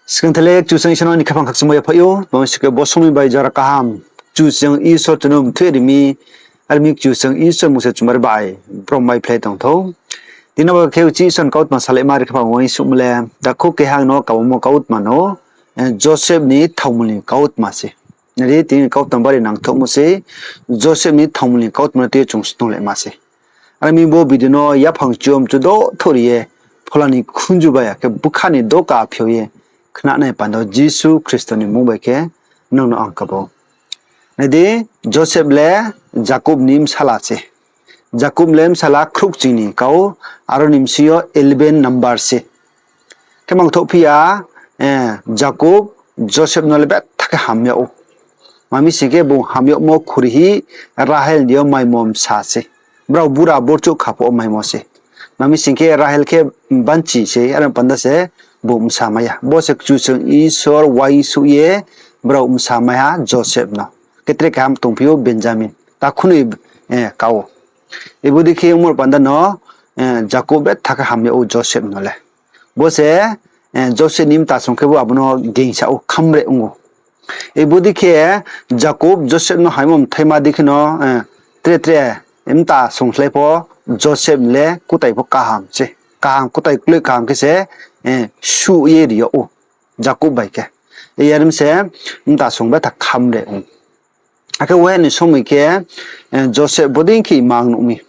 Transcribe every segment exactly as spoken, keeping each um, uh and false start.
Skang thai le Kchusoyang Isor no ni khaphang khakchangmo yaphaih ou, tma sing khe bo somoi bai jora kaham Kchusoyang Isor chung no mthoih ri mi, are mi Kchusoyang Isor mung se chumari bai brom mai phlai tong thou. Tini bo khe uchih Isor ni kautma salaima ri khaphang uaingsouhmo le, takhu keha no kabangmo kautma no, eh, Joseph ni thaomul ni kautma se. Nai di, tini kautma bari nangthouhmo se, Joseph ni thaomul ni kautma no tei chung snunglaima se. Are mi bo video no yaphang chiyom chudo thouh ri ye, phola ni khunju bai ya khe bkha ni doka phiao ye khnanai panda Jisu Khristo ni mmung bai khe nung no ang kabo. Nai di, Joseph le Jakob ni bsala se. Jakob le bsala khrouhching ni kau, aro ni bsing yo eleven number se. Khe mangthouh phi ya, eh, Jakob Joseph no le betha khe ham yag ou. Tma mi sing khe bung ham yagmo khuri hi Rahel ni yo maimo bsa se. Brao bura burchouh kha pho maimo se. Tma mi sing khe Rahel khe banchi se, are panda se bung bsa mai ya. Bo se Kchusoyang Isor uaingsouh ye brao bsa mai ha Joseph no. Khe tre keha tongphi ou Benjamin. Takhu noi, eh, kau. Ibo dei khe ongmo panda no, eh, Jakob betha khe ham yag ou Joseph no le. Bo se, eh, Joseph ni mtasong khe bo abo no gingsa ou, khamre ong ou. Ibo dei khe Jakob Joseph no haimo mthaima dei khe no, eh, tre tre mtasong slái pho Joseph le kutai pho kaham se. Kaham kutai kloi kaham khe se, eh, suh ye ri yag ou. Jakob bai khe. Iyar mi se mtasong betha khamre ong. Akhe uaiha ni somoi khe, eh, Joseph bodei khe imang nuh mi.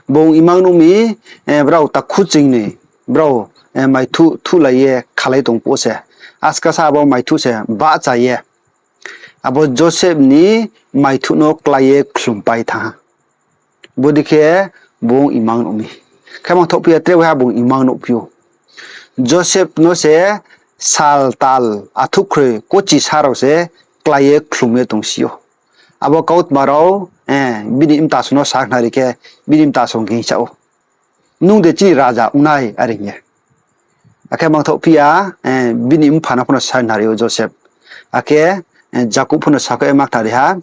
Bung imang nuh mi, eh, brao takhu chingnoi, brao, eh, maithuh thuhlai ye khalai tong phuh se. Askasa abo maithuh se bahcha ye. Abo Joseph ni maithuh no klái ye khlumpai thanng ha. Bodei khe bung imang nuh mi. Khe mangthouh phi ya tre uaiha bung imang nuh phi ou. Joseph no se sal tal athuhkhroi kochi sa rao se klái ye khlum ye tongsi ou. Abo kautma rao, eh, bini mtasong no sakhnari khe bini mtasong gingsa ou. Nung de chini raja ong nai, are hing ye. Akhe mangthouh phi ya, eh, bini mpha no pho no sakhnari ou Joseph. Akhe, eh, Jakob pho no sakhoh ye ma khnari ha,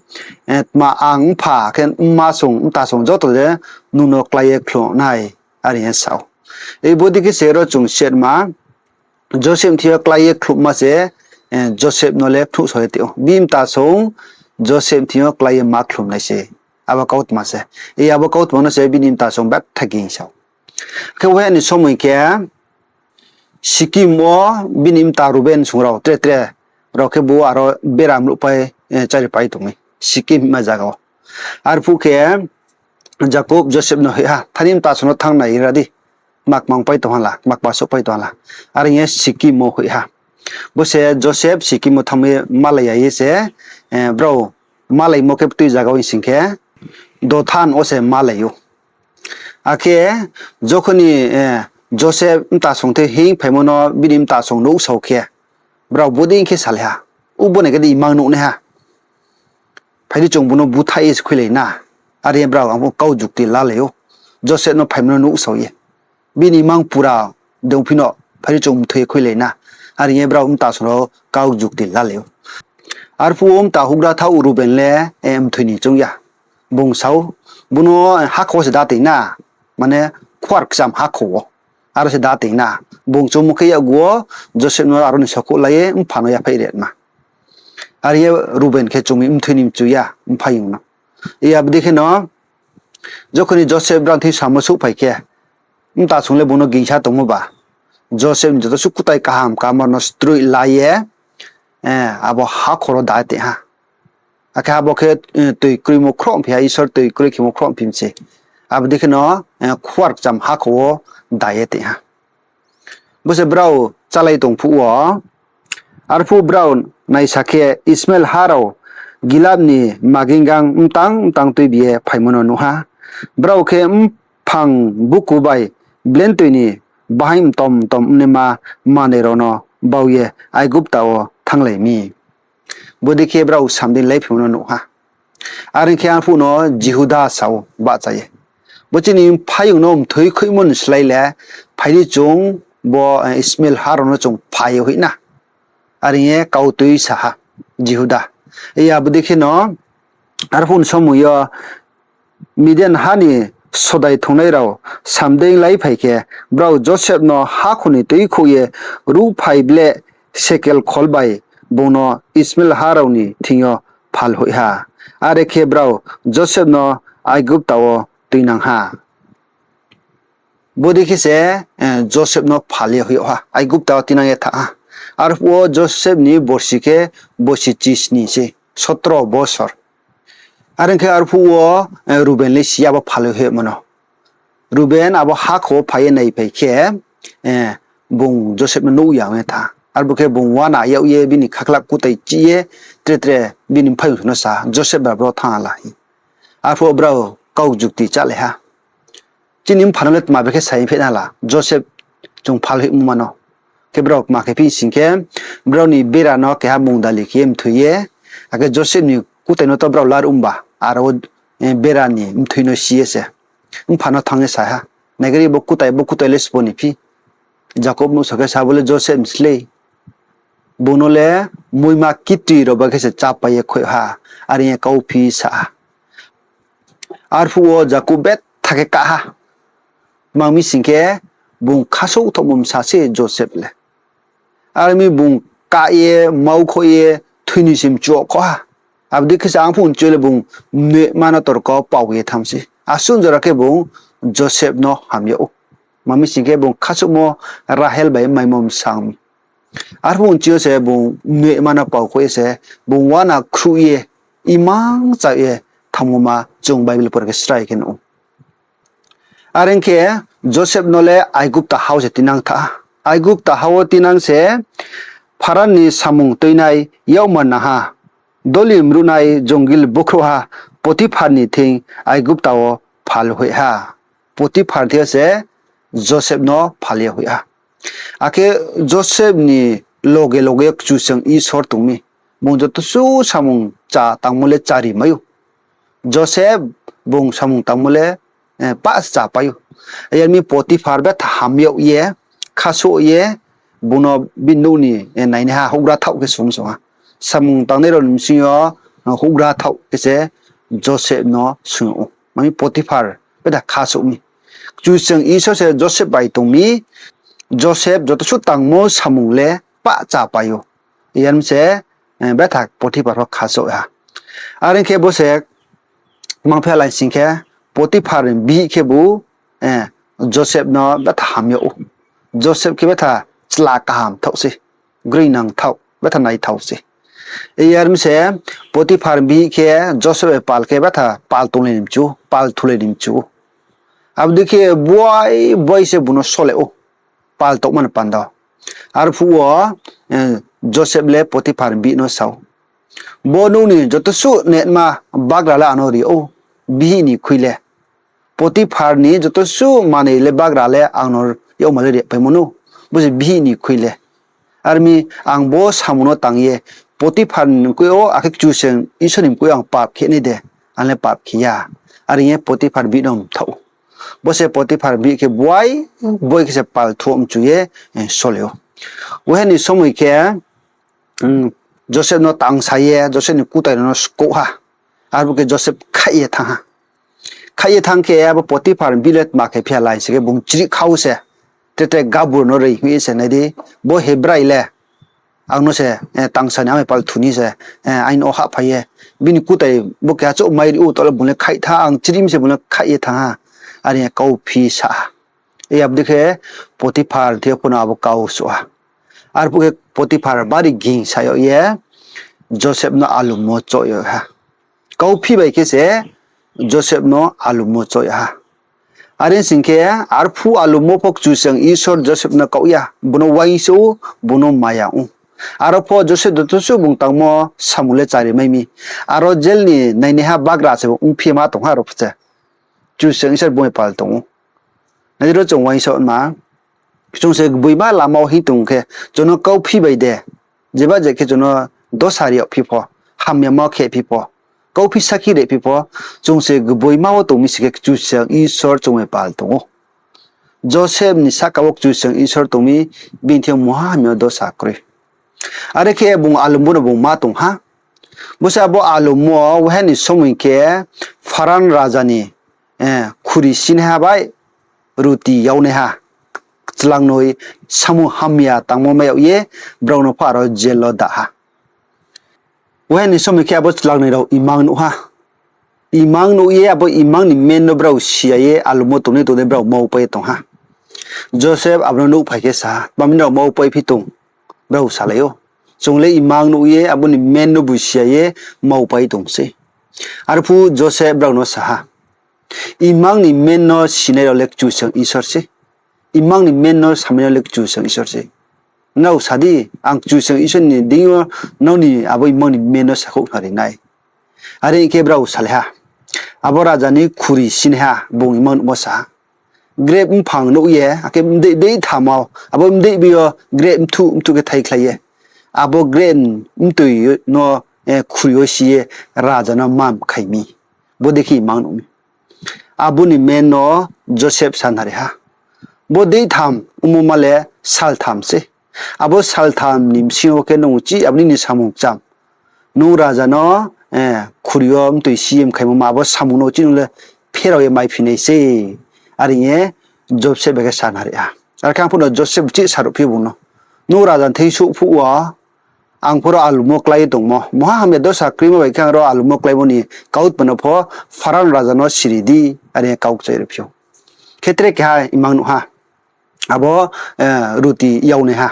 eh, tma ang mpha, akhe mma song, mtasong joto de nung no klái ye khlum nai, are hing ye sa ou. Ibo dei khe se ro chung sitma, Joseph thing yo klái ye khlumma se, eh, Joseph no le phnuhsao ye tong ou. Bini mtasong Joseph thing yo klái ye ma khlum nai se. Abo kautma se. Abo kautma no se bini mtasong betha gingsa ou. Khe uaiha ni somoi khe Sikim wo bini mta Ruben song rao tre tre rao khe bo aro bera mruhpai, eh, cháripai tong mi. Sikim hima zaga wo. Arphuh khe Jakob Joseph no hoih ha, thani mtasong no thanng nai ra di. Kma kma pai tong ha la, kma kma souhpai tong ha la. Are hing ye Sikim wo hoih ha. Bo se Joseph Sikim wo thanng ye malai ya ye se, eh, brao malaimo khe ptui zaga wo hing sing khe, Dothan wo se malai ou. Akhe jokhoni, eh, Joseph mtasong thing hing phaimo no bini mtasong nuhsao khe, brao bodei khe salai ha, ubo nai khe di imang nuh nai ha. Phai di chung bung no búthaih ye se khuilai na. Are hing ye brao ang pho kau jukti lalai ou. Joseph no phaimo no nuhsao ye. Bini mang pura dongphi no phai di chung mthoi ye khuilai na. Are hing ye brao mtasong rao kau jukti lalai ou. Arphuh wo mta houhgra thaoh Ruben le, eh, mthoi ni choung ya. Bung sa ou, bung no hakhor wo se da tong na, mane khuar kcham hakhor wo. Aro se da tong na. Bung choungmo khe yakgu wo Joseph no aro ni sokhouh la ye mpha no yaphaih ri ma. Are ye Ruben khe chung mi mthoi ni mchu ya, mphaiyong no. Abo dei khe no, jokhoni Joseph brao thing samo souhphai khe, mtasong le bung no gingsa tongmo ba, Joseph ni joto suh kutai kaham kaham no stroi la ye, eh, abo hakhor wo da tong ha. Akhe abo khe, eh, toi kroimo khroh phi ha, Isor toi kroi khemo khroh phi mi se. Abo dei khe no, eh, khuar kcham hakhor wo da ye tong ha. Bo se brao chálai tong phuh wo. Arphuh brao naisa khe Ismael ha rao Gilad ni magingang mtang mtang tuibi ye phaimo no nuh ha. Brao khe mphang buku bai blentoi ni bahaing mtom mtom mnaima manoi rao no bau ye Aigupta wo thannglai mi. Bodei khe brao samdei laiphimo no nuh ha. Are ong khe arphuh no Jihuda sa ou bahcha ye, bo chini mphaiyong no mthoi khuihmo ni slái le, phai di chung bo, eh, Ismael ha rao no chung phai ye hoih na. Are ye kau tui sa ha Jihuda. Abo dei khe no, arphuh ni somoi yo Midian ha ni sodai thongnai rao samdei laiphai khe, brao Joseph no hakhor ni tuikhouh ye ruhphai bleh sekel khol bai bung no Ismael ha rao ni thing yo phalhoih ha. Are khe brao Joseph no Aigupta wo tuinang ha. Bodei khe se Joseph no phal ye hoih yag ha, Aigupta wo tuinang ye thanng ha. Arphuh wo Joseph ni borsi khe borsi chisni se, sotro bosor. Are ong khe arphuh wo Ruben le si ya bo phal ye hoih yagmo no. Ruben abo hakhor wo phai ye naiphai khe, bung Joseph no nuh ya ong ye thanng ha. Arbo khe bung uana yag ye bini khakla kutai chih ye tre tre bini mphaiyong no sa ha, Joseph, bra bro thanng ha la hing. Arphuh wo brao kau jukti chálai ha. Chini mpha no le tma bai khe sa ye pheh na la, Joseph chung phal hoihmo ma no. Khe brao tma khe phi sing khe, brao ni bera no keha mungdali khe ye mthoi ye, akhe Joseph ni kutai no to brao laruh mba, aro bera ni mthoi no si ye se mpha no thanng ye sa ha, Naigari, bo kutai, bo kutai le sbo ni phi? Jakob nuhsao khe sa ha, Bo le Joseph ni slei. Bung no le muima kitri rao bai khe se chápai ye khoih ha, are ong ye kauphi sa ha. Arphuh wo Jakob betha khe kah ha. Tma mi sing khe, bung khasouh thaohmo bsa se Joseph le. Are mi bung kah ye, maukhouh ye, thoi ni se mchu kho ha. Abo dei khe se ang phuh nchi yo le bung mnoima no torka pao ye thanng se. Asuh jora khe bung Joseph no ham yag ou. Tma mi sing khe, bung khasouhmo Rahel bai maimo bsa ong mi. Arphuh nchi yo se bung mnoima no pao khouh ye se, bung uana khruh ye, imang chá ye thanngmo ma chung Bible por khe srai khe nuh ou. Are ong khe, Joseph no le Aigupta ha wo se tuinang thanng ha. Aigupta ha wo tuinang se, Pharan ni samung tuinai yakmar nangha, doli mruhnai jongil bkhrouhha Potiphar ni thing Aigupta wo phal hoih ha. Potiphar thing yo se Joseph no phal ye hoih ha. Akhe Joseph ni loge loge Kchusoyang Isor tong mi. Bung joto suh samung chá tangmo le chári mai ou. Joseph bung samung tangmo le pah se chápai ou. Yar mi Potiphar betha ham yag ye, khasouh ye, bung no bini nouh ni nainaiha houhgra thaoh khe sung song ha. Samung tangnai rao ni bsing yo houhgra thaoh khe se Joseph no sung ou. Mami Potiphar betha khasouh mi. Kchusoyang Isor se Joseph bai tong mi. Joseph joto suh tangmo samung le pah chápai ou. Yar mi se betha Potiphar pho khasouh ha. Are ong khe bo se mangphi ya lai sing khe, Potiphar ni bihih khebu Joseph no betha ham yag ou. Joseph khe betha chla kaham thaoh se, groinang thaoh, betha naithaoh se. Yar mi se Potiphar ni bihih khe Joseph bai pal khe betha pal tonglai ni mchu, pal thulai ni mchu. Abo dei khe buai buai se bung no sole ou, pal tongma ni panda. Arphuh wo Joseph le Potiphar ni bihih no sa ou, Bo nouh ni joto suh netma bagra le ang no ri ou, bihih ni khui le. Potiphar ni joto suh manoi le bagra le ang no yagma le ripaimo nou, bo se bihih ni khui le. Are mi ang bo samung no tang ye Potiphar ni mkoih yo akhe Kchusoyang Isor ni mkoih yo ang pap khe nai de, ang le pap khe ya. Are ong ye Potiphar bihih no mthaoh ou. Bo se Potiphar bihih khe buai buai khe se pal thu mchu ye sole ou. Uaha ni somoi khe Joseph no tangsa ye Joseph ni kutai rao no skouh ha. Arphuh khe Joseph khaih ye thanng ha. Khaih ye thanng khe abo Potiphar ni bihih le tma khe phi ya lai sing khe bung chrihkhau se, tre tre gabur no rei hoih ye se, Nai di, bo Hebrai le ang no se tangsa ni amai pal thu ni se aini wo hahphai ye, bini kutai bo keha chouh mai ri ou, taoh le bung le khaih thanng, ang chri mi se bung le khaih ye thanng ha, are ong ye kauphi sa ha. Abo dei khe Potiphar thing yo pho no abo kau souh ha. Arphuh khe Potiphar bari ging sa yag ye Joseph no alummo choh yag ha. Kauphi bai khe se Joseph no alummo choh yag ha. Are sing khe arphuh alummo pho Kchusoyang Isor Joseph no kaoh ya, bung no uaingsouh ou, bung no maya ong ou. Aro pho Joseph joto suh bung tangmo samung le chári mai mi. Aro jail ni nainaiha bagra se ongphi ma tong ha aro pho se. Kchusoyang Isor bung bai pal tong ou. Nai di ro chung uaingsouhma, chung se gboima lama wo hing tong khe, chung no kauphi bai de, jeba je khe chung no dosa ri yagphi pho, hamyama khe phi pho, kauphi sakhi riphi pho, chung se gboima wo tong mi sing khe Kchusoyang Isor chung bai pal tong ou. Joseph ni sahka wo Kchusoyang Isor tong mi, bini thing yo mungha hamya dosa kroi. Are khe bung alummo no bung ma tong ha. Bo se abo alummo wo uaha ni somoi khe Pharan raja ni khuri sinaiha bai ruti yaunaiha, chlangnoi samung hamya tangmo mai yag ye brao no pho aro jail wo da ha. Uaini somoi khe abo chlangnoi rao imang nuh ha. Imang nuh ye abo imang ni men no brao si ya ye alum wo tongnai tongnai brao maupai ye tong ha. Joseph abo no nuhphai khe sa ha, Tma mi nrao maupai phi tong? Brao salai ou, Chung le imang nuh ye abo ni men no bu si ya ye maupai tong sei. Arphuh Joseph brao no sa ha, Imang ni men no sinai rao le Kchusoyang Isor sei. Imang ni men no samai no le Kchusoyang Isor sei. Nrao sa di, ang Kchusoyang Isor ni deing yo nrao ni abo imang ni men no sakhouh khnari nai. Are ong khe brao salai ha, Abo raja ni khuri sinaiha bung imang nuhmo sa ha, grep mphang nuh ye, akhe mdei, dei tham wo, abo mdei bi yo grep mthuh mthuh khe thaikhlai ye, abo grep mtoi no, eh, khuri yo si ye raja no mam khai mi. Bodei khe imang nuh mi. Abo ni men no Joseph sa nari ha, Bo dei tham ongmo ma le saltham sei. Abo saltham ni bsing yo khe nung chih abo nini samung kcham. Nung raja no, eh, khuri yo mtoi si ye mkhaimo ma abo samung no chih nung le pherao ye maiphi nai sei. Are ong ye Joseph bai khe sa nari ha. Are khe ang phuh no Joseph chih saruhphi ou bung no, Nung raja ni thing souh phuh wo ang pho ro alum wo klái ye tongmo, mungha hamya dosa kroimo bai khe ang ro alum wo kláimo ni kautma no pho Pharan raja no siri di, are kau kchai riphi ou. Khe tre keha imang nuh ha, abo, eh, ruti yagnaiha.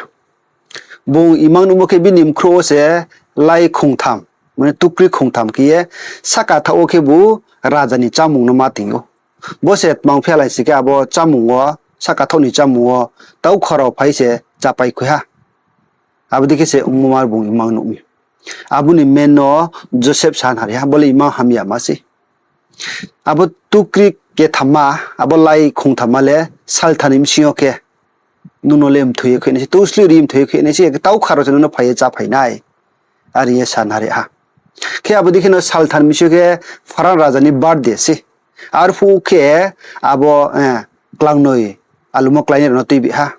Bung imang nuhmo khe bini bkhrouh wo se lai khongtham, mane tukri khongtham khe ye, sahka thaoh wo khebu raja ni chámung no ma toing ou. Bo se tma ong phi ha lai sing khe abo chámung wo, sahka thaoh ni chámung wo taukha rao phai se chápai khui ha. Abo dei khe se ongmo ma bung imang nuh mi. Abo ni men no Joseph sa nari ha, Bo le imang hamya ma sei. Abo tukri kethamma, abo lai khongthamma le saltham ni bsing yo khe nung no le mthoi ye khui nai sei, tousloih ri mthoi ye khui nai sei, taukha rao se nung no phai ye cháphai nai. Are ye sa nari ha. Khe abo dei khe no saltham ni bsing yo khe Pharan raja ni birthday sei. Arphuh khe abo, eh, klangnoi alum wo kláinai rao no tuibi ha.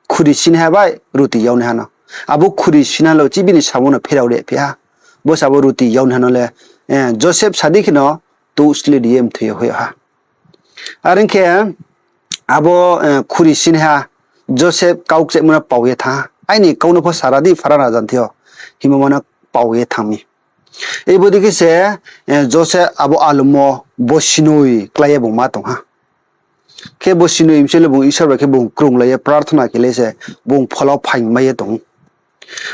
Khuri sinaiha bai ruti yagnaiha no. Abo khuri sinaiha lo chih bini samung no pherao riphi ha. Bo se abo ruti yagnaiha no le, eh, Joseph sa dei khe no tousloih ri ye mthoi ye hoih ha. Are ong khe abo, eh, khuri sinaiha Joseph kau kchaimo no pao ye thanng ha. Aini kau no pho sara di Pharan raja ni thing yo, hingmo ma no pao ye thanng mi. Ei bodei khe se, eh, Joseph abo alum wo bosinoi klái ye bung ma tong ha. Khe bosinoi bsing le bung Isor bai khe bung krunglai ye prarthona khe le se bung phola wo phaing mai ye tong ou.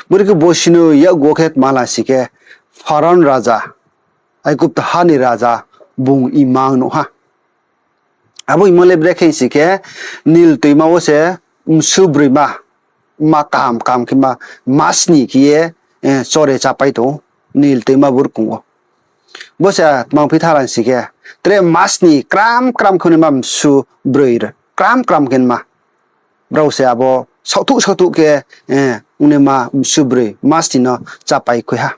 Bodei khe bosinoi yakgu wo khe tma la sing khe Pharan raja, Aigupta ha ni raja bung imang nuh ha. Abo imang le brekhe sing khe Nil toima wo se msu broima, ma kaham kaham khe ma, ma sni khe ye, eh, chore chápai tong ou, Nil toima burkong wo. Bo se tma ong phi tha la sing khe, tre ma sni kram kram khe naima msu broi, kram kram khe naima. Brao se abo saohthuh saohthuh khe, eh, ongnaima msu broi ma sni no chápai khui ha.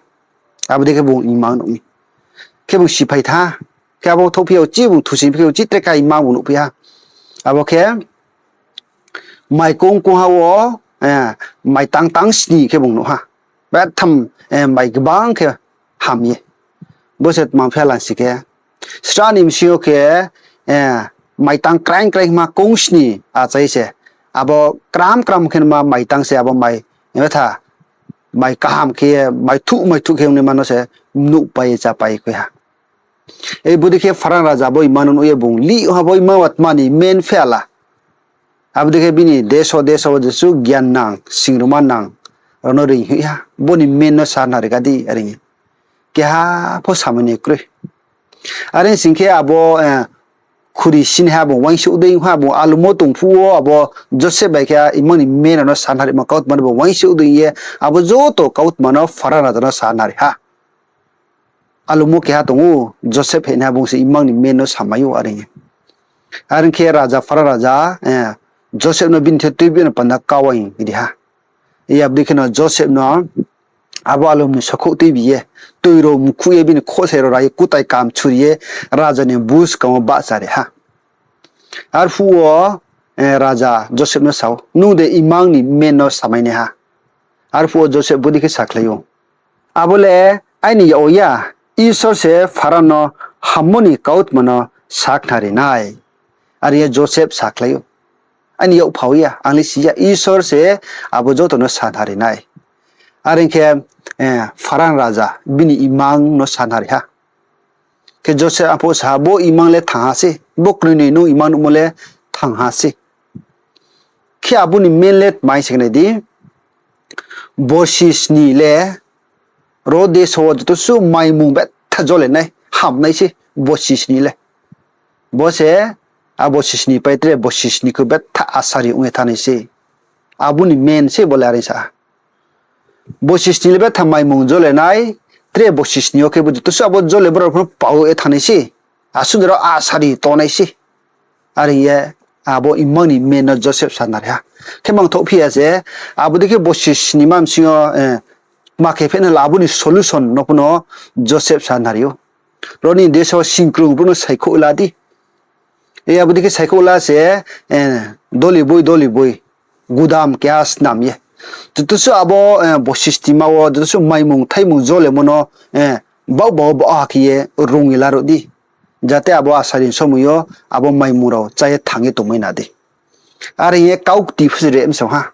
Abo dei khe bung imang nuh mi. Khe bung siphai tha. Khe abo thouhphi ya uchih bung thusing phi khe uchih tre ka imang bung nuhphi ha. Abo khe mai kong kong ha wo, eh, mai tang tang sni khe bung nuh ha. Betham, eh, mai gbang khe ham ye. Bo se tma phi ha la sing khe, sra ni bsing yo khe, eh, mai tang kraing kraing ma kong sni achai se. Abo kram kram khe ma mai tang se abo mai, eh, tha, mai kaham khe, mai thuh mai thuh khe ongnaima no se nuhpai ye chápai khui ha. Ei bodei khe Pharan raja bo imang no nuh ye bung lih ha, bo imang wa tma ni men phi ha la. Abo dei khe bini deso deso wo jesuh gian nang, singruma nang rao no reinghoih ha. Bo ni men no sa nari ka di, are ong ye. Keha pho samai ni kroi. Are sing khe abo, eh, khuri sinaiha bung uaingsouh dei ha, bung alum wo tong phuh wo abo Joseph bai khe imang ni men rao no sa narima kautma no bung uaingsouh dei ye, abo joto kautma no Pharan raja no sa nari ha. Alum wo keha tong ou, Joseph hinaiha bung se imang ni men no samai ou, are ong ye. Are ong khe raja, Pharan raja, eh, Joseph no bini thing yo tuibi no panda kau aing ri ha. Abo dei khe no Joseph no abo alum ni sakhouh tuibi ye, toi rao mkhuh ye bini khosai rao ra ye kutai kam churi ye raja ni buskang wo bahcha ri ha. Arphuh wo, eh, raja Joseph no sa ou, Nung de imang ni men no samai nai ha? Arphuh wo Joseph bodei khe sakhlai ou, Abo le aini yak wo ya, Isor se Pharan no hammo ni kautma no sakhnari nai. Are ye Joseph sakhlai ou. Aini yak phao ya, ang le si ya, Isor se abo joto no sanari nai. Are ong khe, Pharan raja bini imang no sanari ha. Khe Joseph arphuh sa ha, bo imang le thanng ha se, bo knoi noi nung imang nuhmo le thanng ha se. Khe abo ni men le tma hing se khe nai di, borsi sni le ro deso wo joto suh maimung betha jole nai, ham nai se, borsi sni le. Bo se, a borsi sni pai tre borsi sni khe betha asari ong ye thanng nai se. Abo ni men se bo le are sa ha. Borsi sni le betha maimung jole nai, tre borsi sni yo khe bo joto suh abo jole brao pho pao ye thanng nai se. Asuh de rao asari tong nai se. Are ye abo imang ni men no Joseph sanari ha. Khe mangthouh phi ya se, abo dei khe borsi sni ma bsing yo, ma khe phehnai la abo ni solution no pho no Joseph sanari ou. Ro ni deso singkrung brouh no saikhouh la di. Abo dei khe saikhouh la se, doli boi doli boi, gudam keha snam ye, joto suh abo borsi sni ma wo joto suh maimung thaimung jolemo no baoh baoh wo baoh ha khe ye rung ye laruh di. Jate abo asari ni somoi yo abo maimung rao chá ye thanng ye tongmai na di. Are hing ye kaukti phusi re msong ha.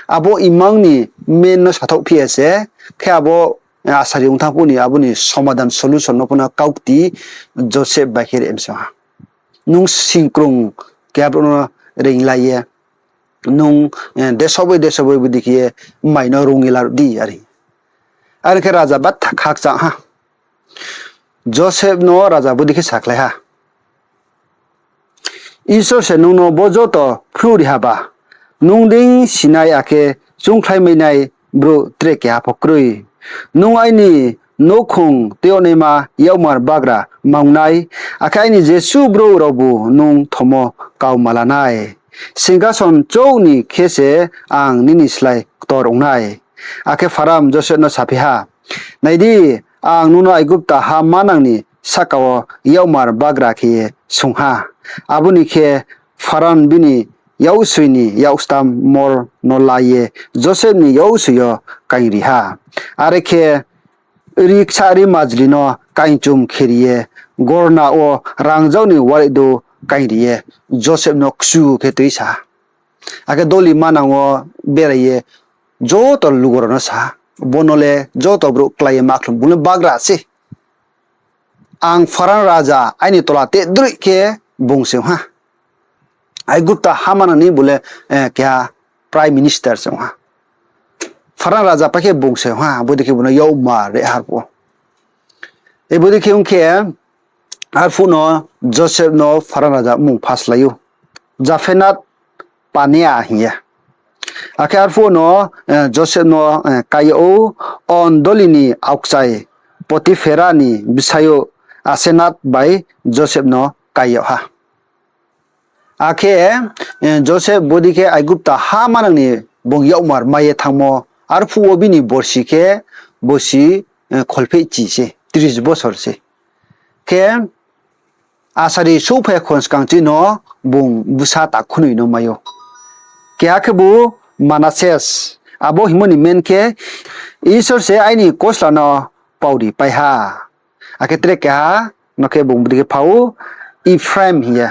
Abo imang ni men no sathouh phi ya se, khe abo asari ong thanng phuh ni abo ni somadan solution no pho no kaukti Joseph bai khe re msong ha. Nung singkrung keha brouh no reinglai ye, nung deso boi deso boi bodei khe ye mai no rung ye laruh di are. Are khe raja betha khakchang ha. Joseph no raja bodei khe sakhlai ha, Isor se nung no bo joto phnuh ri haba, nung dei sinai akhe choungkhlaimainai brouh tre keha pho kroi. Nung aini nouhkhong tuiyaonaima yakmar bagra ma ong nai, akhe aini jesuh brouh raobu nung thomo kau ma la nai. Singkason chouh ni khe se ang nini slái ktor ong nai. Akhe Pharan Joseph no saphi ha, Nai di, ang nung no Aigupta ha manang ni sahka wo yakmar bagra khe ye swunng ha. Abo ni khe Pharan bini yaksoi ni yakstam mol no la ye Joseph ni yaksoi yo kaingri ha. Are khe ri ksa ri majli no kaingchum khe ri ye, gorna wo rangzag ni warehdou kaingri ye Joseph no kchu khe tui sa ha. Akhe doli manang wo berai ye joto lugo rao no sa ha, Bo no le joto brouh klái ye ma khlum, bung le bagra se. Ang Pharan raja aini tola te droih khe bung se ong ha. Aigupta ha manang ni bo le keha prime minister se ong ha. Pharan raja pai khe bung se ong ha, bodei khe bo no yakmar re ha arphuh. Bodei khe ong khe, arphuh no Joseph no Pharan raja mmung phaslai ou, Japhenath Panea hing ye. Akhe arphuh no Joseph no kái yag ou, On doli ni aokchai Potiphera ni bsayouh Asenath bai Joseph no kái yag ha. Akhe Joseph bodei khe Aigupta ha manang ni bung yakmar mai ye thanngmo, arphuh wo bini borsi khe borsi kholphehchi se, tris bosor se. Khe asari souhphai ya khon skang chini no bung bsa takhunoi no mai ou. Keha khebu Manases, abo hingmo ni men khe, Isor se aini kosla no pauri pai ha. Akhe tre keha no khe bung bodei khe pha ou, Ephraim hing ye.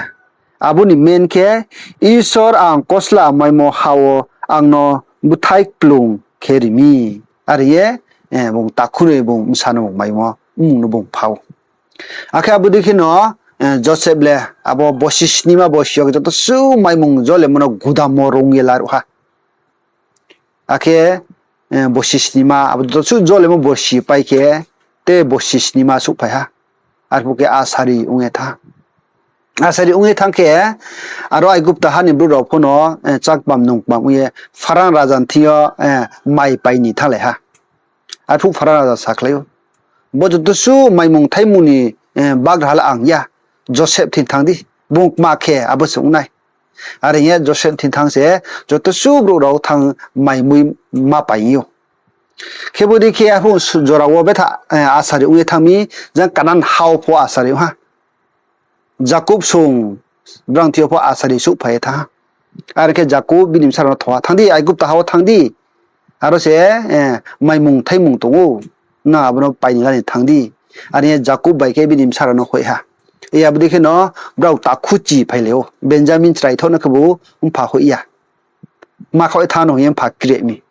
Abo ni men khe, Isor ang kosla maimo ha wo ang no bthai kplung khe ri mi. Are ye bung takhunoi bung bsa no bung maimo mmung no bung pha ou. Akhe abo dei khe no Joseph le abo borsi snima borsi yo khe joto suh maimung jolemo no gudam wo rung ye laruh ha. Akhe borsi snima abo joto suh jolemo borsi pai khe, te borsi snima souhphai ha. Arphuh khe asari ong ye thanng. Asari ong ye thanng khe, aro Aigupta ha ni brouh rao pho no chá kpam nung kpam ong ye Pharan raja ni thing yo mai pai ni thannglai ha. Arphuh Pharan raja sakhlai ou, Bo joto suh maimung thaimung ni bagraha le ang ya, Joseph thing thanng di, bung kma khe abo se ong nai. Are hing ye Joseph thing thanng se joto suh brouh rao thanng mai mui ma pai ou. Khe bodei khe arphuh jora wo betha asari ong ye thanng mi, jang Kanan ha wo pho asari ong ha. Jakob song brang thing yo pho asari souhphai ye thanng ha. Are khe Jakob bini bsa rao no tho ha, Thanng di, Aigupta ha wo thanng di. Aro se maimung thaimung tong ou, nang abo no pai ni la ni thanng di. Are ye Jakob bai khe bini bsa rao no hoih ha. Abo dei kheno brao takhu chi phailai ou. Benjamin chraithaoh no khebu mpha hoih ya. Kma khaoh ye thanng no hing ye mpha kre mi.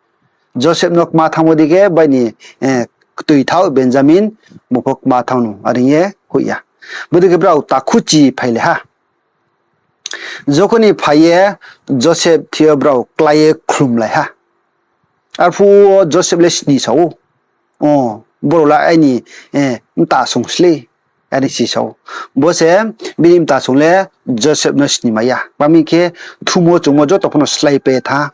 Joseph no kma thanngmo dei khe bai ni, eh, ktoithaoh Benjamin bung pho kma thanng no are hing ye hoih ya. Bodei khe brao takhu chi phailai ha. Jokhon ni phai ye Joseph thing yo brao klái ye khlumlai ha. Arphuh wo Joseph le sni sa ou, o, boro le aini, eh, mtasung sle, are si sa ou. Bo se bini mtasung le Joseph no sni mai ya. Tma hing khe, thumo chungmo joto pho no slái pai thanng.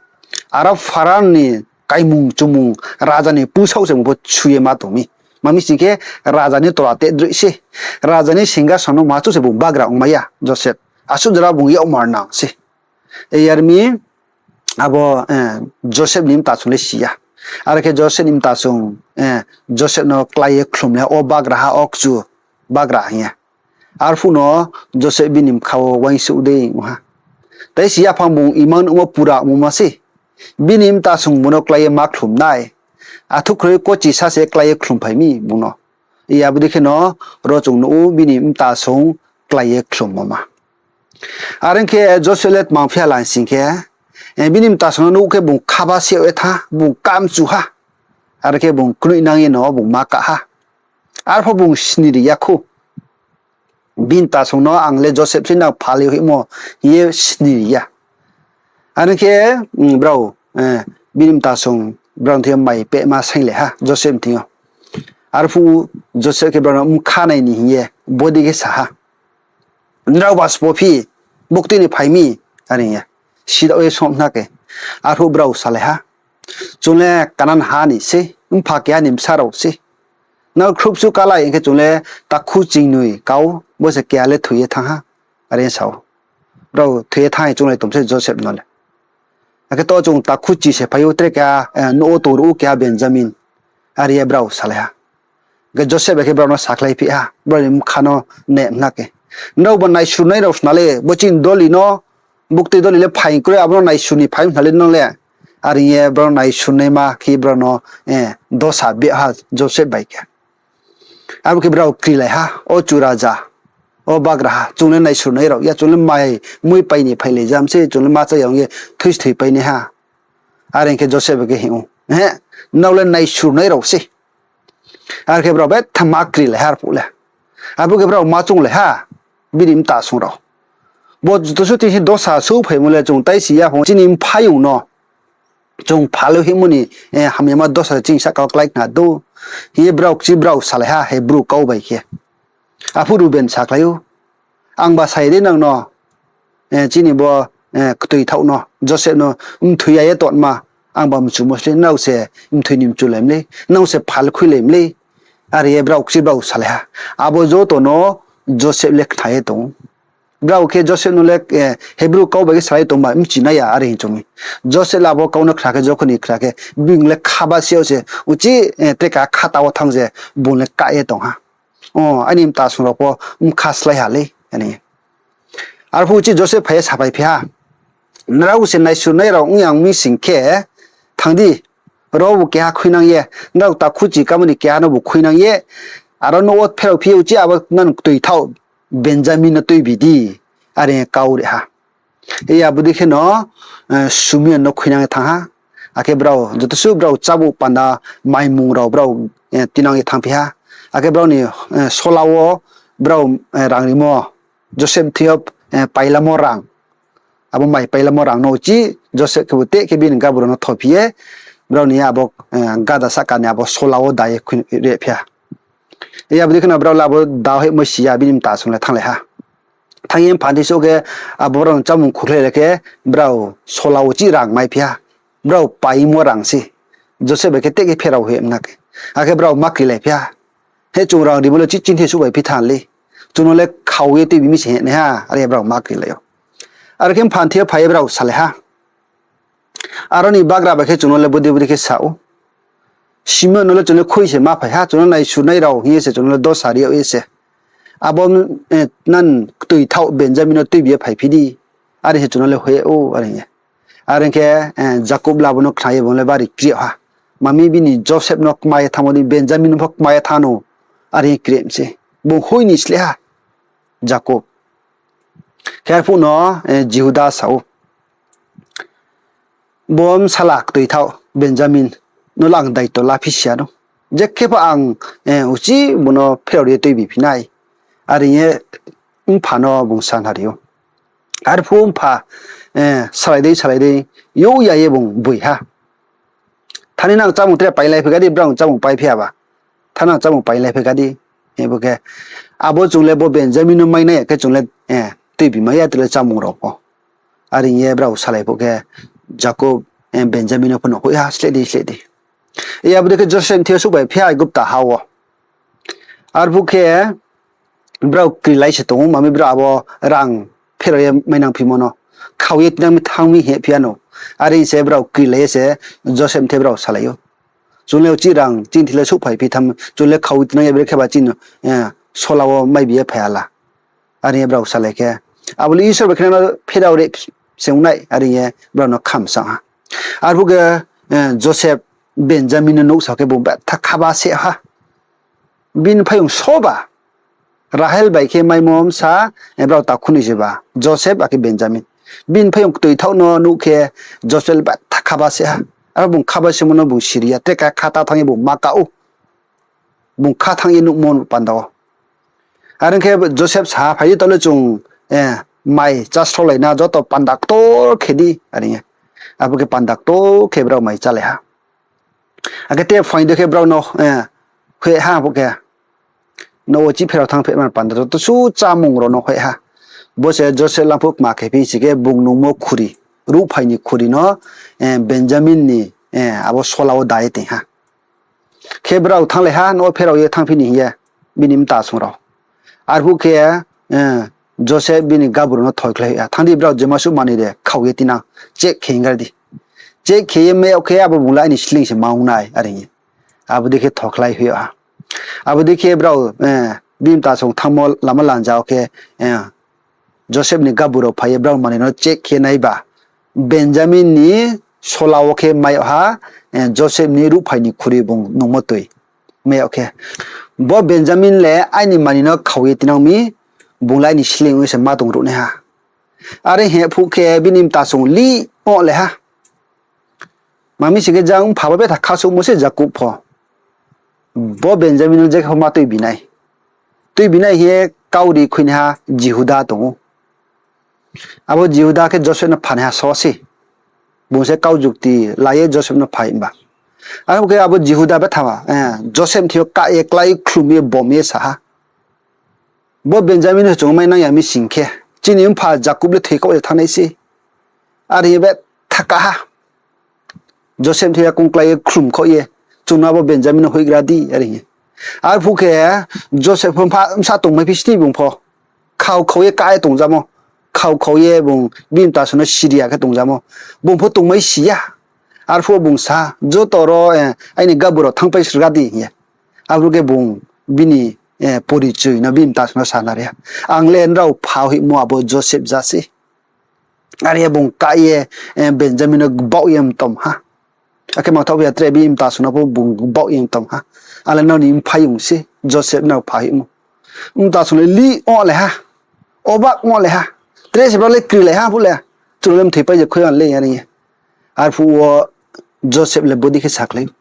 Aro Pharao ni kaimung chumung, raja ni pusaoh se bung pho shu ye ma tong mi. Tma hing khe, raja ni tola te droi se. Raja ni singhason no ma chu se bung bagra ongmai ya Joseph. Asuh jora bung yakmar nang se. Yar mi abo, eh, Joseph ni mtasung le si ya. Are khe Joseph ni mtasung, eh, Joseph no klái ye khlumlai ha, o bagraha, o kchu bagra hing ye. Arphuh no Joseph bini bkha wo uaingsouh dei ong ha. Tai si yaphang bung imang nuhmo pura ongmo ma se. Bini mtasung bung no klái ye ma khlum nai. Athuh khroi kochi sa se klái ye khlumphai mi bung no. Abo dei kheno ro chung nuh ou bini mtasung klái ye khlummo ma. Are ong khe Joseph le tmang phi ha lai sing khe, eh, bini mtasung no nuh khe bung khaba se ye thanng, bung kamchu ha. Are khe bung knoihnang ye no bung ma kah ha. Arpho bung sni ri ya khou. Bini mtasung no ang le Joseph se nang phal ye hoihmo hing ye sni ri ya. Are ong khe, mm, brao, eh, bini mtasung brao ni thing yo mai pehma sainglai ha Joseph ni thing yo. Arphuh Joseph khe brao no bkha nai ni hing ye bodei khe sa ha. Nraoba sbo phi, buktui ni phai mi, are hing ye. Sidaoh ye song khna khe. Arphuh brao salai ha. Chung le Kanan ha ni se, mpha keha ni bsa rao se. Nrao khrupsu kalai hing khe chung le takhu chingnoi kau, bo se keha le thoi ye thanng ha, are sa ou. Brao thoi ye thanng ye chounglai tong se Joseph no le. Akhe to chung takhu chi se phai ou tre keha, eh, nouh wo tong ruh ou keha Benjamin. Are ye brao salai ha. Akhe Joseph bai khe brao no sakhlai phi ha, brao ni bkha no nai mna khe. Nraoba naisurnai rao sna le, bo chini doli no, buktui doli le phaing kroi, abo no naisur ni phaing sna le nang le. Are ye brao no naisurnaima khe brao no, eh, dosa beh ha Joseph bai khe. Abo khe brao krilai ha, o chu raja, o bagraha, chung le naisurnai rao ya, chung le mai mui pai ni phailai jam se, chung le ma chá ya ong ye thui se thoipai nai ha. Are hing khe Joseph bai khe hing ou, he, nrao le naisurnai rao se. Are khe brao betha ma krilai ha arphuh le. Abo khe brao ma chounglai ha, bini mtasung rao. Bo joto suh tini dosa souhphaimo le chung tai si ya phung chini mphaiyong no chung phal ye hoihmo ni, eh, hamyama dosa chini sahka wo klái khna dou. Hing ye brao kchi brao salai ha Hebrew kau bai khe. Arphuh Ruben sakhlai ou, angba sa ye dei nang no, eh, chini bo, eh, ktoithaoh no, Joseph no, mthoi ya ye tongma, angba mchumo sle, nrao se mthoi ni mchulai mlei, nrao se phal khuilai mlei, are ye brao kchi brao salai ha. Abo joto no Joseph le khna ye tong ou. Brao khe Joseph no le, eh, Hebrew kau bai khe salai tongba mchinai ya, are hing chung mi. Joseph le abo kau no khna khe, jokhon ni khna khe, bung le khaba se yo se, uchih, eh, tre keha khata wo thanng se, bung le kah ye tong ha. O, aini mtasung rao pho bkha slái ha lei, are. Arphuh uchih Joseph phai ye saphai phi ha, nrao se naisurnai rao ong ya ong mi sing khe, thanng di, ro bu keha khuinang ye, nrao takhu chi kamo ni keha no bu khuinang ye, aro nouh wo pherao phi ye uchih abo nang ktoithaoh Benjamin no tuibi di, are kau ri ha. Abo dei kheno, eh, Simeon no khuinang ye thanng ha. Akhe brao joto suh brao chábu panda maimung rao brao, eh, tinang ye thanngphi ha. Akhe brao ni, eh, sola wo brao, eh, rang rimo, Joseph thing yo, eh, pailamo rang. Abo mai pailamo rang no uchih Joseph khebu teh khe bini gabro no thophi ye, brao ni abo, eh, gada sahka ni abo sola wo da ye khui riphi ha. Abo dei kheno brao le abo da hoihmo si ya, bini mtasung le thannglai ha. Thanng ye mpha ni souh khe, abo brao no chámung khukhlai le khe, brao sola wo uchih rang maiphi ha. Brao paimo rang se. Joseph bai khe teh khe pherao hoih mna khe. Akhe brao ma krilai phi ha. He, chung rang rimo le chih chini he suh bai phi thanng lei. Chung no le khau ye tuibi mi se he nai ha, are brao ma krilai ou. Are khe mpha ni thing yo phai ye brao salai ha. Aro ni bagra bai khe chung no le bodei bodei khe sa ou. Simeon no le chung le khui se ma phai ha, chung no naisurnai rao hing ye se chung no le dosa ri yag ye se. Abo, eh, nang ktoithaoh Benjamin no tuibi ye phaiphi di. Are se chung no le hoih ou, are hing ye. Are khe, eh, Jakob le abo no khna ye bung le bari kri yag ha. Tma mi bini Joseph no kma ye thanngmo dei Benjamin no pho kma ye thanng no, are kri mi se. Bung hoih ni sle ha. Jakob. Khe arphuh no, eh, Jihuda sa ou, bo bsala ktoithaoh Benjamin no le ang daito laphi si ya nou. Je khe pho ang, eh, uchih bung no pherao ri ye tuibi phi nai. Are hing ye mpha no bung sanari ou. Arphuh mpha, eh, salai dei, salai dei, youh ya ye bung boi ha. Thani nang chámung tre pailai phi kha di, brao chámung pai phi ya ba. Thani nang chámung pailai phi kha di. Abo khe, abo chung le bo Benjamin no mai nai ya khe chung le, eh, tuibi mai ya tre chámung rao pho. Are hing ye brao salai phuh khe Jakob, eh, Benjamin no pho no hoih ha, sleh di, sleh di. Abo dei khe Joseph ni thing yo souhphai phi ha Aigupta ha wo. Arphuh khe brao krilai se tong ou, ma mi brao abo rang pherao ye mainang phimo no khao ye tinang mi thanng mi hing ye phi ya nou. Are hing se brao krilai ye se Joseph ni thing brao salai ou, chung le uchih rang chini thing le souhphai phi tham, chung le khao ye tinang ya, bere khe ba chini, eh, sola wo maibi ye phai ha la. Are hing ye brao salai khe, abo le Isor bai khe nang no pherao ri se ong nai, are hing ye brao no khamsang ha. Arphuh khe, eh, Joseph Benjamin no nuhsao khe bung betha khaba se ha. Bini phaiyong soba, Rahel bai khe maimo bsa, eh, brao takhu ni se ba, Joseph akhe Benjamin. Bini phaiyong ktoithaoh no nuh khe Joseph le betha khaba se ha. Aro bung khaba semo no bung siri ya, tre kha kha ta thanng ye bung ma ka ou. Bung kha thanng ye nuhmo panda wo. Are ong khe Joseph sa ha, phai di taoh le chung, eh, mai chá sraolai na, joto panda ktor khe di, are hing ye. Abo khe panda ktor khe brao mai chálai ha. Akhe te phaing dei khe brao no, eh, hoih ha bo khe. Nouh wo chih pherao thanng phe man panda joto su chámung rao no hoih ha. Bo se Joseph lamphuh kma khe phi si khe bung nungmo khuri, ruhphai ni khuri no, eh, Benjamin ni, eh, abo sola wo da ye tong ha. Khe brao thannglai ha, nouh wo pherao ye thanngphi ni hing ye, bini mtasong rao. Arphuh khe, eh, Joseph bini gabur rao no thoikhlai ha, thanng di, brao jemasuh manoi de khao ye tinang, check khe hing gar di. Check khe ye mai yag khe abo bung le aini sleing se ma ong nai, are hing ye. Abo dei khe thokhlai hoih yag ha. Abo dei khe brao, eh, bini mtasong thanngmo lama lanja wo khe, eh, Joseph ni gabur rao phai ye brao manoi no check khe nai ba, Benjamin ni sola wo khe mai yag ha, eh, Joseph ni ruhphai ni khuri bung nungmo toi. Mai yag khe, bo Benjamin le aini manoi no khao ye tinang mi, bung le aini sleing ong ye se ma tong ruh nai ha. Are hing phuh khe bini mtasong lih ong le ha. Ma mi sing khe jang mpha bo betha khasouhmo se Jakob pho. Bo Benjamin no je khe pho ma tuibi nai. Tuibi nai hing ye kauri khuinaiha Jihuda tong ou. Abo Jihuda khe Joseph no phanaiha so se. Bung se kau jukti la ye Joseph no phai himba. Abo khe abo Jihuda betha, eh, Joseph thing yo kah ye klái khlum ye bom ye sa ha. Bo Benjamin no chung mai nang ya mi sing khe, chini mpha Jakob le thoikhaoh ye thanng nai se. Are hing ye betha kah ha. Joseph thing yo yakoung klái ye khlum khaoh ye, chung no abo Benjamin no hoihgra di, are hing ye. Arphuh khe Joseph pho bsa tongmai phi sni bung pho. Khao khao ye kah ye tongjamo. Khao khao ye bung bini mtasong no siri ya khe tongjamo. Bung pho tongmai si ya. Arphuh bung sa, joto ro, eh, aini gabur rao thanngpai srga di hing ye. Abo khe bung bini, eh, porichoi no bini mtasong no sanari ha. Ang le nrao pha hoihmo abo Joseph ja se. Are ye bung kah ye, eh, Benjamin no gbaoh ye mtom ha. Akhe mangthaoh ya tre bini mtasong no pho bung gbaoh ye mtom ha. Ang le nrao ni mphaiyong se, Joseph nrao pha hoihmo. Mtasong le lih ong le ha. Obak ong le ha. Tre se brao le krilai ha phuh le. Chung le mthoi pai je khoi ang le, are ye. Arphuh wo Joseph le bodei khe sakhlai ou,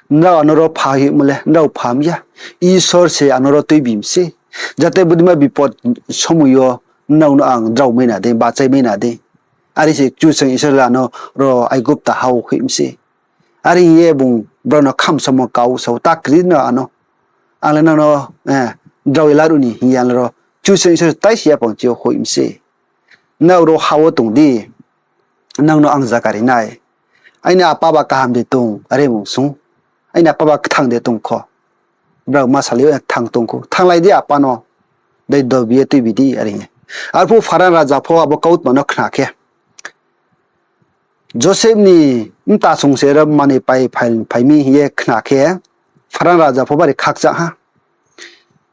nrao ano ro pha hoihmo le nrao pha mi ya. Isor se ano ro tuibi mi se. Jate bodeima bipod somoi yo nrao no ang drao mai na dei, bachai mai na dei. Are se Kchusoyang Isor le ano ro Aigupta ha wo hoih mi se. Are hing ye bung brao no khamsamo kau sa ou, ta kri no ano. Ang le nang no, eh, drao ye laruh ni hing ye ang le ro Kchusoyang Isor tai si ya pang chi yo hoih mi se. Nrao ro ha wo tong di, nang no ang zaga ri nai. Aini apa ba kaham de tong, are bung swunng. Aini apa ba kthang de tong kho. Brao ma salai ou, kthang tong khou. Thannglai di apa no. Dei dobi ye tuibi di, are hing ye. Arphuh Pharan raja pho abo kautma no khna khe, Joseph ni mtasong se ro manoi pai phai, phai mi hing ye khna khe, Pharan raja pho bari khakchang ha.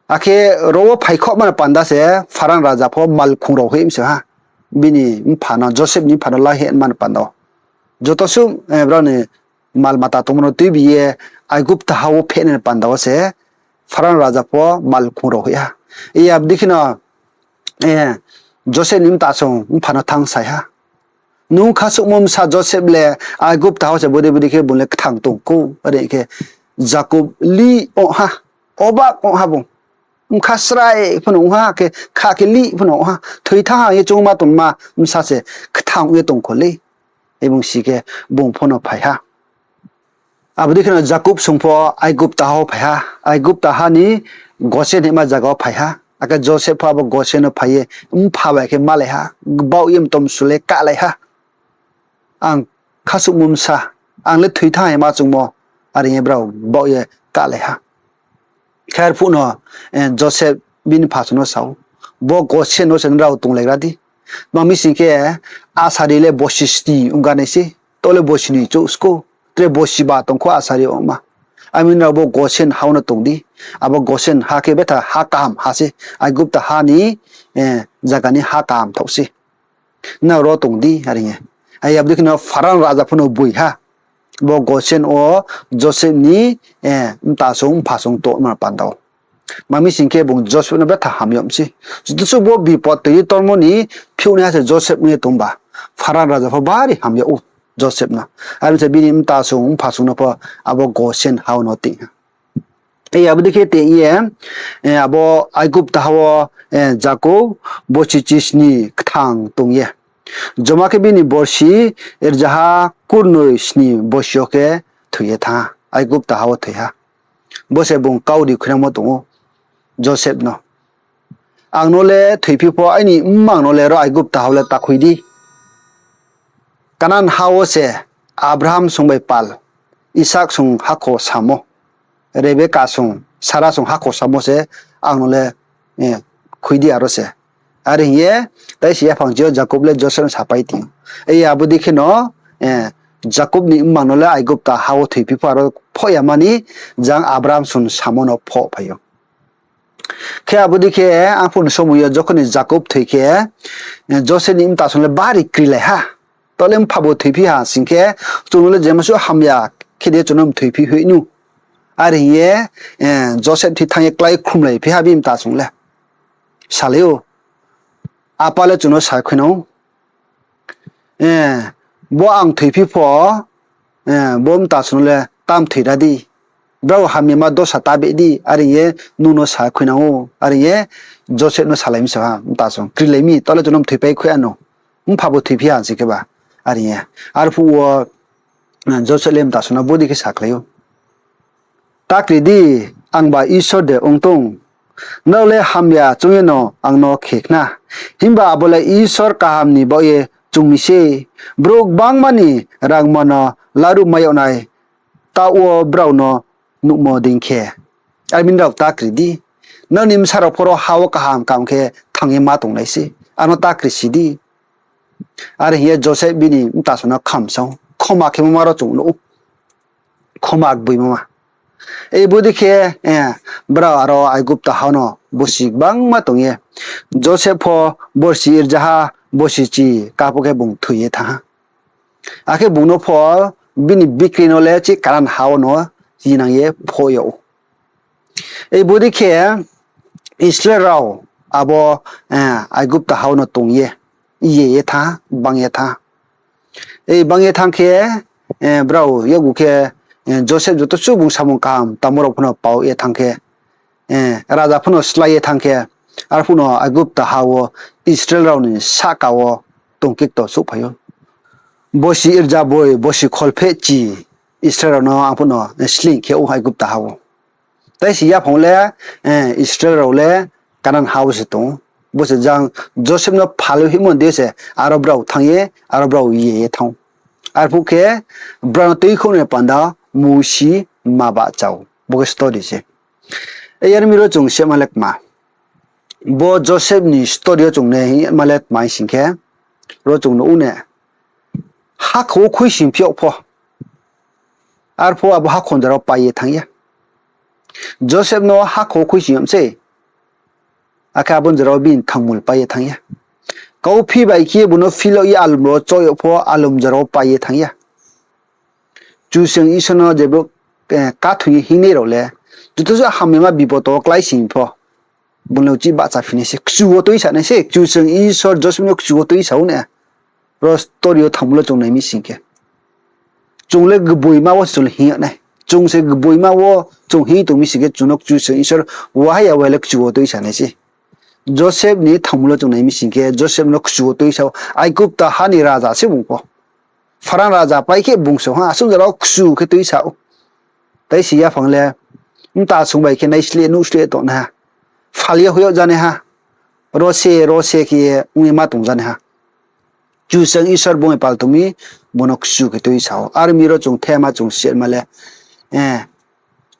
Akhe ro wo phaikhoh mano panda se Pharan raja pho malkhong rao hoih mi se ha. Bini mpha no, Joseph ni mpha no la heh mano panda wo. Joto suh, eh, brao ni mal mata tongmo no tuibi ye Aigupta ha wo pheh nai panda wo se Pharan raja pho malkhong rao hoih ha. Iya bodei khe no Joseph ni mtasong mpha no thanng sai ha, Nung khasuhmo bsa Joseph le Aigupta ha wo se bodei bodei khe bung le kthang tong kou, are khe Jakob lih ong ha, obak ong ha bung. Bkha srai pho no ong ha, khe kha khe lih pho no ong ha, thoi thanng ha hing ye choungma tongma bsa se kthang ye tong kho le. Bung si khe bung pho no phai ha. Abo dei kheno Jakob song pho Aigupta ha wo phai ha, Aigupta ha ni Gosen hingma zaga wo phai ha. Akhe Joseph pho abo Gosen no phai ye mpha bai khe malai ha, baoh ye mtom su le kahlai ha. Ang khasuhmo bsa, ang le thoi thanng ha hingma choungmo, are hing ye brao baoh ye kahlai ha. Khe arphuh no Joseph bini mpha song no sa ou, Bo Gosen wo se nrao tonglaigra di. Tma mi sing khe, asari le bosi sni ongga nai se, to le bosi ni chouh skou, tre bosi ba tong kho asari ongma. Ami nrao bo Gosen ha wo no tong di. Abo Gosen ha khe betha ha kaham ha se, Aigupta ha ni zaga ni ha kaham thaoh se. Nrao ro tong di, are hing ye. Abo dei kheno Pharan raja pho no boi ha, bo Gosen wo Joseph ni mtasong mpha song tongma panda wo. Tma mi sing khe bung Joseph no betha ham yag mi se. Joto suh bo bipot tui ye tormo ni phiouhnaiha se Joseph ong ye tongba, Pharan raja pho bari ham yag ou Joseph no. Are mi se bini mtasong mpha song no pho abo Gosen ha wo no tong ha. Abo dei khe tong ye, abo Aigupta ha wo Jakob bosi chisni kthang tong ye, joma khe bini borsi rzaha kurnoi sni bosi yo khe thoi ye thanng ha, Aigupta ha wo thoi ha. Bo se bung kau ri khuinangmo tong ou Joseph no, Ang no le thoiphi pho aini mmang no le ro Aigupta ha wo le ta khui di. Kanan ha wo se Abraham song bai pal, Isak song hakho samo, Rebeka song, Sara song hakho samo se ang no le khui di aro se. Are hing ye, tai se yaphang chi yo Jakob le Joseph no sapai tong ou. Abo dei kheno Jakob ni mmang no le Aigupta ha wo thoiphi pho aro phoh ya mani jang Abraham song samo no phoh phai ou. Khe abo dei khe, arphuh ni somoi yo jokhon ni Jakob thoi khe, Joseph ni mtasong le bari krilai ha. Tao le mpha bo thoiphi ha sing khe, chung no le jema suh hamya khe de chung no mthoiphi hoih nu. Are hing ye Joseph thoi thanng ye klái khrumlaiphi ha bini mtasong le. Salai ou, Apa le chung no sa khuinang ou, bo ang thoiphi pho, bo mtasong no le ta mthoira di. Brao hamyama dosa ta beh di, are hing ye nung no sa khuinang ou, are hing ye Joseph no salai mi se ha mtasong, krilai mi, tao le chung no mthoipai khui ano, mpha bo thoiphi ha sing khe ba, are hing ye. Arphuh wo Joseph le mtasong no bodei khe sakhlai ou, Ta kri di, angba Isor de ong tong? Nrao le hamya choung ye no ang no khe khna. Himba abo le Isor kaham ni baoh ye choung mi sei. Brouh gbangma ni rangma no laruhmai yag nai, taoh wo brao no nuhmo dei khe. Are mi nrao ta kri di. Nrao ni bsa rao pho ro ha wo kaham kaham khe thanng ye ma tonglai sei. Ano ta kri si di. Are hing ye Joseph bini mtasong no khamsa ou. Khoma khemo ma ro chung nuh ou. Khoma gboimo ma. Bodei khe, brao aro Aigupta ha no bosi gbangma tong ye, Joseph pho borsi rzaha bosi chi kaphuh khe bung thoi ye thanng ha. Akhe bung no pho bini bikri no le chi Kanan ha wo no chinang ye phoh yag ou. Bodei khe Israel rao abo Aigupta ha wo no tong ye, ye ye thanng ha, bang ye thanng ha. Bang ye thanng khe, brao yakgu khe, Joseph joto suh bung samung kaham tangmo rao pho no pao ye thanng khe, raja pho no slái ye thanng khe, arphuh no Aigupta ha wo Israel rao ni sahka wo tong khe kto souhphai ou. Bosi rza boi, bosi kholphehchi Israel rao no arphuh no sleing khe ou Aigupta ha wo. Tai se yaphang le, Israel rao le Kanan ha wo se tong ou. Bo se jang Joseph no phalai hingmo dei se aro brao thanng ye, aro brao ye ye thanng ou. Arphuh khe brao no tuikhouh ni panda musi ma bahcha ou. Bo khe story se. Yar mi ro chung sema le kma. Bo Joseph ni story yo chung nai hingma le kma hing sing khe, ro chung nuh ou ne, hakhor wo khuisoing phi yag pho, arphuh abo hakhor jora wo pai ye thanng ya. Joseph no hakhor wo khuisoing yag mi sei, akhe abo jora wo bini thangmul pai ye thanng ya. Kauphi bai khe bung no philo ye alum rao wo choh yag pho alum jora wo pai ye thanng ya. Kchusoyang Isor no je brouh, káthoi ye hingnai rao le, joto suh hamyama bipodo wo kláisoing pho, Bung le uchih bahchaphi nai se, kchu wo tuisa nai se, Kchusoyang Isor Joseph no kchu wo tuisa ou na. Ro story yo thanngmo le chung nai mi sing khe, chung le gboima wo se chung le hing yag nai. Chung se gboima wo chung hing tong mi sing khe, chung no Kchusoyang Isor wahai ya wai le kchu wo tuisa nai se. Joseph ni thanngmo le chung nai mi sing khe, Joseph no kchu wo tuisa ou. Aigupta ha ni raja se bung pho. Pharan raja pai khe bung se ha, asuh jora wo kchu khe tuisa ou. Tai se yaphang le, mta sung bai khe naisleh nuhsleh tongnaiha, phal ye hoih yag janaiha, ro se ro se khe ye ong ye ma tong janaiha. Kchusoyang Isor bung bai pal tong mi, bung no kchu khe tuisa ou. Are mi ro chung thema chung sima le,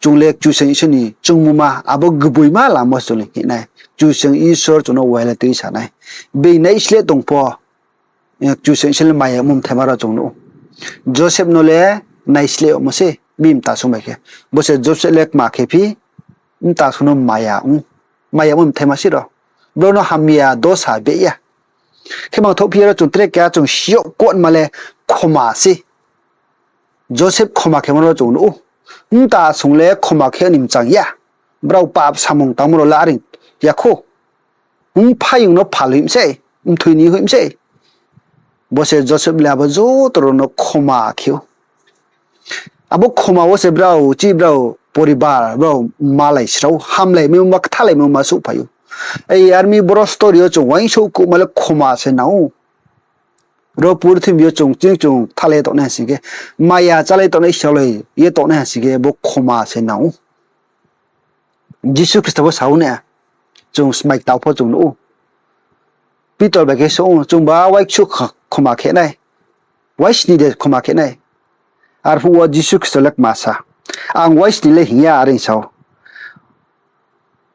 chung le Kchusoyang Isor ni chungmungma abo gboima lamo se chung le hing nai. Kchusoyang Isor chung no wai le tuisa nai. Being naisleh tong pho, Kchusoyang Isor le maya ongmo mthaima ro chung nuh ou. Joseph no le naisleh yagmo se bini mta sung bai khe. Bo se Joseph le kma khe phi, mta sung no maya ong, maya ongmo mthaima se ro. Brao no hamya dosa beh ya. Khe mangthouh phi ya ro chung tre keha chung siyag kotma le khoma se. Joseph khoma khemo no chung nuh ou. Mta sung le khoma khe ni mchang ya. Brao pap samung tangmo rao le are ya khou. Mphaiyong no phal hoih mi sei, mthoi ni hoih mi sei. Bo se Joseph le abo joto rao no khoma khe ou. Abo khoma wo se brao, chi brao, poribar, brao malai srao, hamlai maimo ma, kthalai maimo ma souhphai ou. Ei are mi boro story yo chung uaingsouhkhouhma le khoma se nang ou. Ro purthimbi yo chung ching chung kthalai tongnai ha sing khe, maya chálai tongnai, sialai ye tongnai ha sing khe, bo khoma se nang ou. Jisu Khristo bo sa ou na, chung smai ktao pho chung nuh ou. Pitor bai khe sa ou, chung ba uaiksu kh-, khoma khe nai, uaisni de khoma khe nai. Arphuh wo Jisu Khristo le kma sa, ang uaisni le hing ya, are sa ou.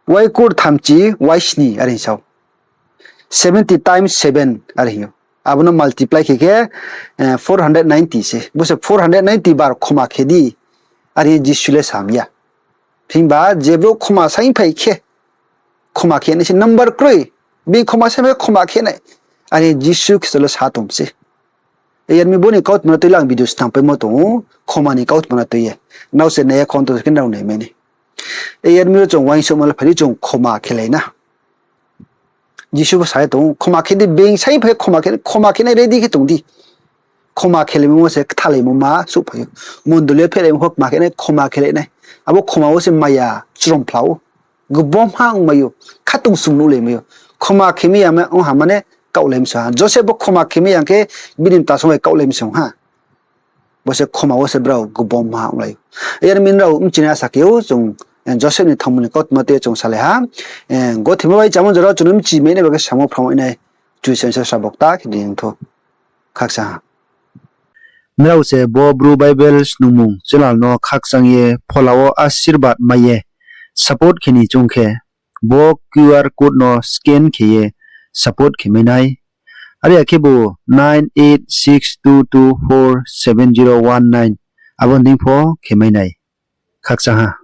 Uaikur thamchi uaisni are sa ou. Seventy times seven are hing ou. Abo no multiply khe khe, four hundred ninety se. Bo se four hundred ninety bar khoma khe di, are Jisu le sam ya. Himba je brouh khoma saingphai khe, khoma khe nai se number kroi. Bini khoma saingphai khoma khe nai. Are Jisu Khristo le sa tong se. Yar mi bo ni kautma no tui le ang video snam paimo tong ou, khoma ni kautma no tui ye. Nrao se nai ya khonto se khe nrao nai mai nai. Yar mi ro chung uaingsouhma le phai di chung khoma khelai na. Jisu bo sa ye tong ou, khoma khe di, being saingphai khoma khe, khoma khe nai ready khe tong di. Khoma khelaimo wo se kthalaimo ma souhphai ou. Mondoli yo phehlaimo pho khoma khe nai, khoma khelai nai. Abo khoma wo se maya chrom phla ou. Gbomha ongmai ou, khatungsung nuhlai mai ou. Khoma khe mai ya ong ha mane kaohlai mi se ha. Joseph bo khoma khe mai ya khe bini mta sung bai kaohlai mi se ong ha. Bo se khoma wo se brao gbomha onglai ou. Yar mi nrao bchini asa khe ou chung, Joseph ni thanngmo ni kautma tui ye chung salai ha. Gothe ma bai chámo jora chung no bchi mai nai ba khe samo phrang mai nai. Kchusoyang Isor srabo kta khe di ong thou. Khakchang ha. Nrao se bo Bru Bible Snungmung channel no khakchang ye phola wo asirbad mai ye support khe ni choung khe, bo QR code no scan khe ye support khe mai nai. Are ya khebu nine eight six two two four seven zero one nine abo ni deing pho khe mai nai. Khakchang ha.